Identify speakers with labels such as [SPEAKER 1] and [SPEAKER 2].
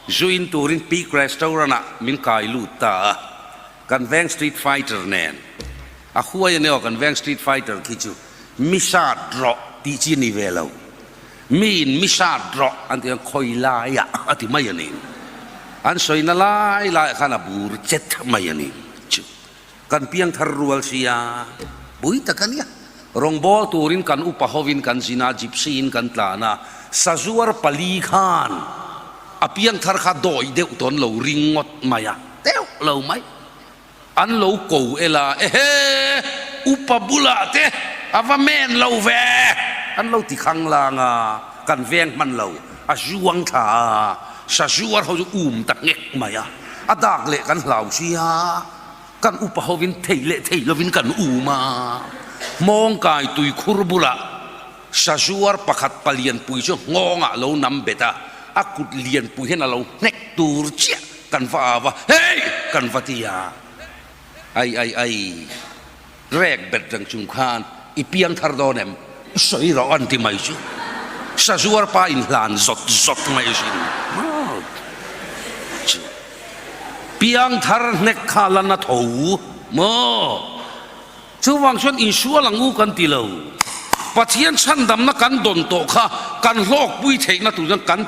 [SPEAKER 1] Zu in turin Peak Restaurant ah min kai lut ta a, kan veng Street Fighter nen. A huai a nia aw kan veng Street Fighter khi chu mi sat rawh tih chi ni ve lo. Mi in mi sat rawh an tih chuan khawi laiah a ti mai a ni. An sawina lai laiah khan a bur chet mai a ni chu. Kan piangthar rual sia pui tak a nia. Rawngbâwl turin kan upa hovin kan zin a, gypsy in kan tlan a, sazuar pali khan a piangthar kha dawi deuh tawn lo ring ngawt mai a, deuh lo mai. An lo ko el a, Ehe! Upa bulah te a va men lo ve! An lo ti khang lang a, kan veng hman lo, a zuang thla a, sazuar ho chu um ta nghek mai a, a dak leh kan hlau sia. Kan upa hovin thei leh thei lovin kan um a, hmawngkai tuikhur bulah sazuar pakhat palianpui chu nghawngah lo nam bet a, a kut lianpui hian a lo hnek tur chiah kan va au a, Hey! kan va ti a, Ai ai ai, rek bet reng chung khan i piang thar dawn em? Sawi rawh an ti mai chu, sazuar pa inhlan zawt zawt mai sin. Piangthar hnek kha la na tho maw? Chuvang chuan insual ang u kan ti lo. Pathian chhandamna kan dawn tawh kha kan hlawkpui theihna tur chuan kan.